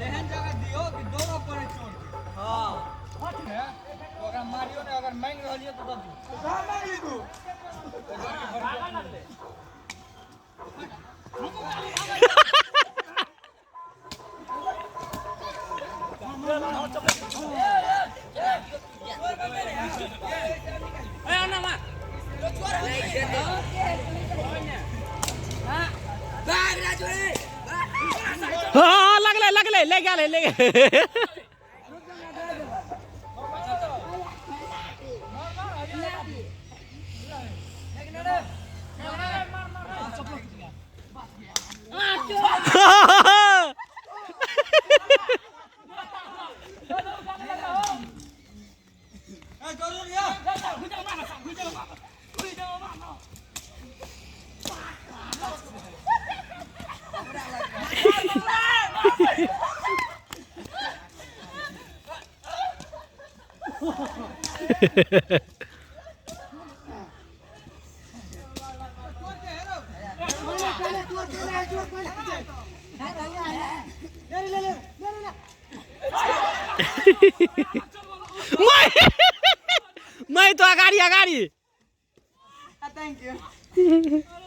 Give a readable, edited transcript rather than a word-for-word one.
एहन जगह दियो कि दौड़ऽ पड़े चोर के। हाँ, ओकरा मारियो ने, अगर मांगि रहल यऽ तऽ दऽ दियौ। हाँ, लगलै लगलै, ले गेलै ले गेलै। मैं तो अगाडि अगाडि। Thank you.